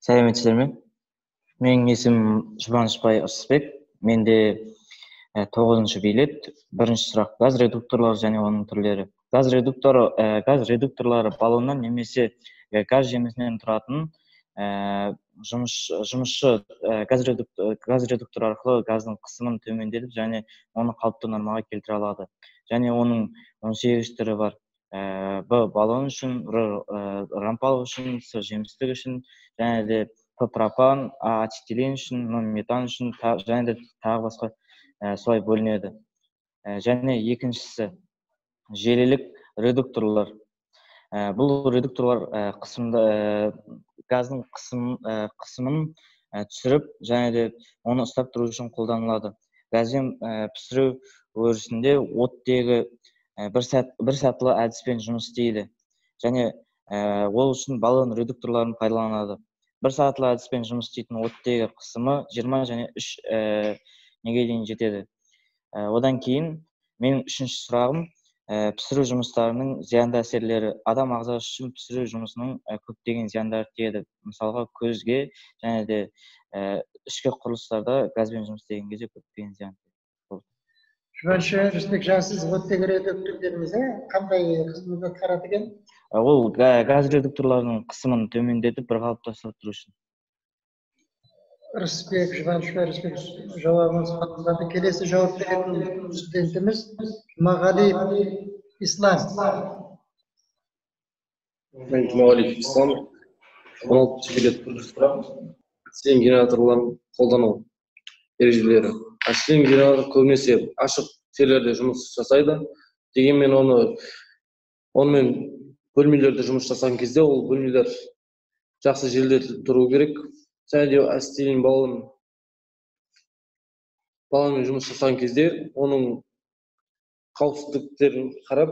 Сәлеметсіздер ме? Менің есімім Жұбанышбай Ырысбек. Менде 9-шы билет. Бірінші сұрақ: газ редукторлары және оның түрлері. Газ редукторлары баллоннан немесе газ жемісінен тұратын жұмысшы газ редуктор арқылы газдың қысымын төмендетіп және оны қалыпты нормаға келтіре алады. Және оның 18 түрі бар. Б баллон үшін, Р рампалық үшін, С жемістік үшін, және де П пропан, А ацетилен үшін, М метан үшін, және де тағы басқа солай бөлінеді. Және екіншісі желілік редукторлар. Бұл редукторлар қысымды, газдың қысымын түсіріп және де оны ұстап тұру үшін қолданылады. Газбен пісіру өрісінде оттегі бір сатылы әдіспен жұмыс істейді және ол үшін баллон редукторларын пайдаланады. Бір сатылы әдіспен жұмыс істейтін оттегі қысымы 20 және 3 неге дейін жетеді. Одан кейін менің үшінші сұрағым: пісіру жұмыстарының зиянды әсерлері. Адам ағзасы үшін пісіру жұмысының көптеген зияндары тиеді. Мысалға көзге және де ішкі құрылыстарда газбен жұмыс істеген кезде көптеген зиян. Жұбаныш Ырысбек, жаңа сіз оттегі редуктор дедіңіз, қандай қызмет атқарады екен? Ол газ редукторларының қысымын төмендетіп, бір қалыпты ұстап тұру үшін. Ырысбек, Жұбаныш Ырысбек, жауабыңыз қабылданды. Келесі жауап беретін студентіміз Жұмағалиев Ислам. Мен Жұмағалиев Ислам. 16-шы билет. Бірінші сұрақ: ацетилен генераторларын қолдану ережелері. Ацетилен генератор көбінесе ашық жерлерде жұмыс жасайды. Дегенмен онымен бөлмелерде жұмыс жасаған кезде ол бөлмелер жақсы желдетіліп тұру керек. Және де ацетилен баллонмен жұмыс жасаған кезде оның қауіпсіздіктерін қарап,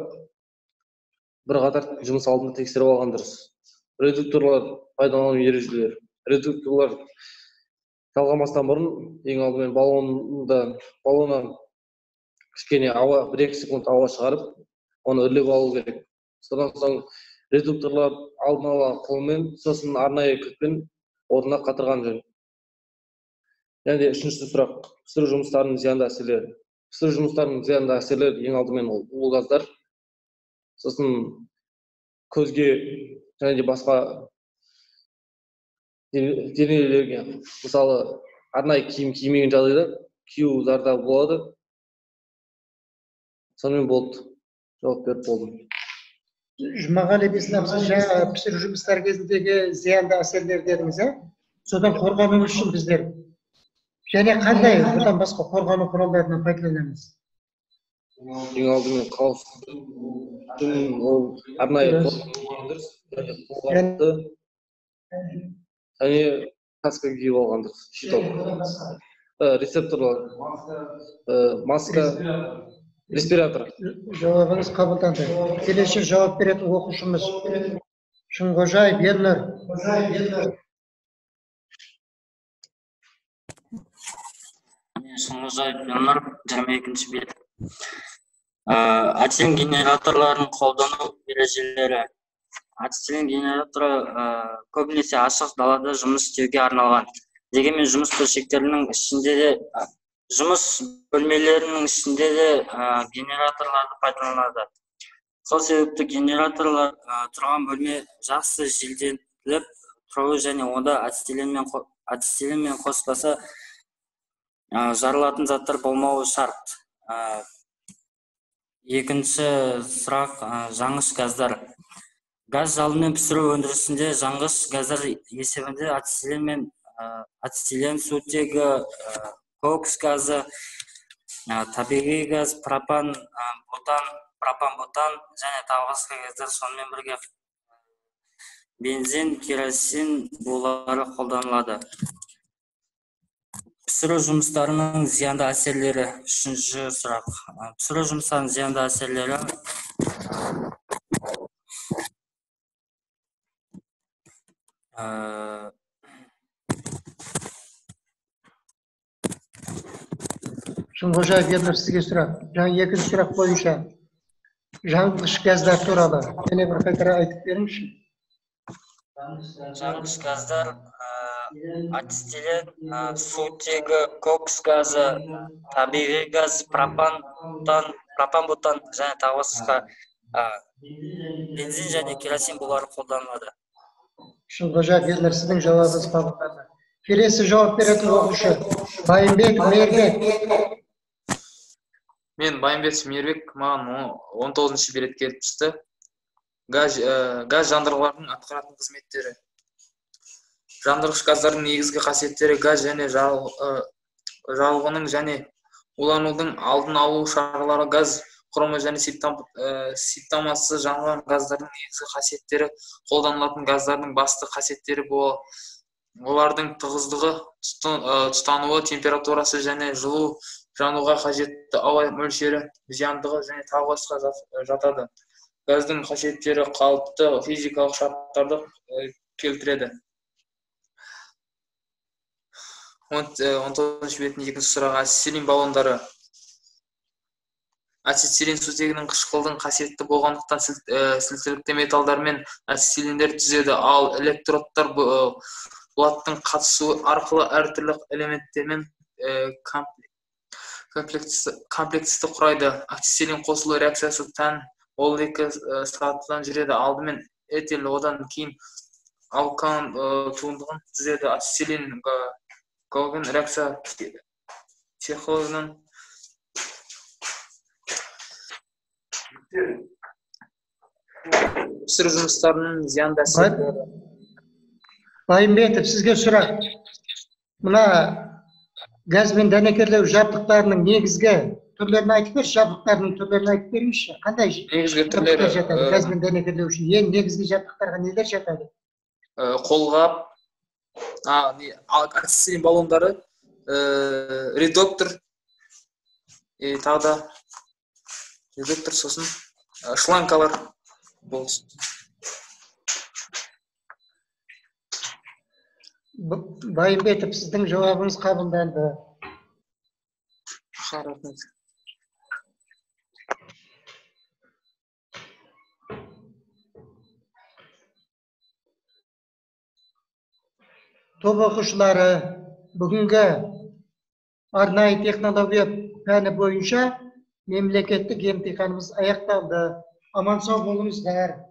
бірқатар жұмыс алдында тексеріп алған дұрыс. Редукторлар пайдалану ережелері. Редукторлар жалғамастан бұрын ең алдымен баллоннан кішкене ауа, 1-2 секунд ауа шығарып, оны үрлеп алу керек. Содан соң редукторлар алдын ала қолмен, сосын арнайы күркпен орнына қатырған жөн. Және де үшінші сұрақ: пісіру жұмыстарының зиянды әсерлері. Пісіру жұмыстарының зиянды әсерлері ең алдымен ол улы газдар, сосын көзге және де басқа денелерге, мысалы арнайы киім кимеген жағдайда күю зардабы болады. Сонымен болды, жауап беріп болдым. Жұмағалиев Ислам, сіз жаңа пісіру жұмыстары кезіндегі зиянды әсерлер дедіңіз, содан қорғану үшін біздер және қандай бұдан басқа қорғану құралдарынан пайдаланамыз? Ең алдымен қауіпсіздік үшін ол арнайы дұрыс, қолғапты және каска киіп алған дұрыс, щиток, рецепторлар, маска, респиратор. Жауабыңыз қабылданды. Келесі жауап беретін оқушымыз Шынқожаев Ернұр. Мен Шынқожаев Ернұр, 22-ші билет. Ацетилен генераторларын қолдану ережелері. Ацетилен генераторы көбінесе ашық далада жұмыс істеуге арналған. Дегенмен жұмыс бөлшектерінің ішінде де, жұмыс бөлмелерінің ішінде де генераторларды пайдаланады. Сол себепті генераторлар тұрған бөлме жақсы желдетіліп тұруы және онда ацетилен мен қоспасы жарылатын заттар болмауы шарт. Екінші сұрақ: жанғыш газдар. Газ жалынмен пісіру өндірісінде жанғыш газдар есебінде ацетилен, сутегі, кокс газы, табиғи газ, пропан, бутан және тағы басқа газдар, сонымен бірге Бензин, керосин булары қолданылады. Пісіру жұмыстарының зиянды әсерлері. Үшінші сұрақ. Пісіру жұмыстарының зиянды әсерлері. Шынқожаев Ернұр, сізге сұрақ. Жаңа екінші сұрақ бойынша жанғыш газдар туралы және бір қайтара айтып беріңізші. Жанғыш газдар ацетилен, сутегі, кокс газы, табиғи газ, пропан, бутан және тағы басқа бензин және керосин булары қолданылады. Шынқожаев Ернұр, сіздің жауабыңыз қабылданды. Келесі жауап беретін оқушы Байымбет Мейірбек. Мен Байымбет Мейірбек, маған 19-шы билет келіп түсті. Газ жандырғыларының атқаратын қызметтері. Жандырғыш газдардың негізгі қасиеттері газ және жарылғының және уланудың алдын алу шаралары, газ құрамы және сипаттамасы, жанған газдардың негізгі қасиеттері, қолданылатын газдардың басты қасиеттері олардың тығыздығы, тұтануы, температурасы және жылу, жануға қажетті ауа мөлшері, зияндығы және тағы басқа жатады. Газдың қасиеттері қалыпты физикалық шарттарды келтіреді. 19-шы беттің екінші сұрағы. Ацетилен баллондары. Ацетилен сутегінің қышқылдың қасиетті болғандықтан сілтілікті металдармен ацетилендер түзеді, ал электродтар болаттың қатысуы арқылы әртүрлі элементтермен комплексті құрайды. Ацетилен қосылу реакциясы тән, ол екі сатыдан жүреді. Алдымен этил, одан кейін алкан туындығын түзеді. Ацетилен галоген реакция технологияның пісіру жұмыстарының зиянды әсерлері. Байымбетов, сізге сұрақ. Мына газбен дәнекерлеу жабдықтарының негізгі түрлерін айтып берші, жабдықтарының түрлерін айтып беріңізші. Қандай негізгі түрлері жатады газбен дәнекерлеу үшін? Ең негізгі жабдықтарға нелер жатады? Қолғап, ацетилен баллондары, редуктор, тағы да редуктор, сосын шланкалар болсын. Байымбетов, сіздің жауабыңыз қабылданды. Рахмет. Топ оқушылары, бүгінгі арнайы технология пәні бойынша мемлекеттік емтиханымыз аяқталды. Аман сау болыңыздар.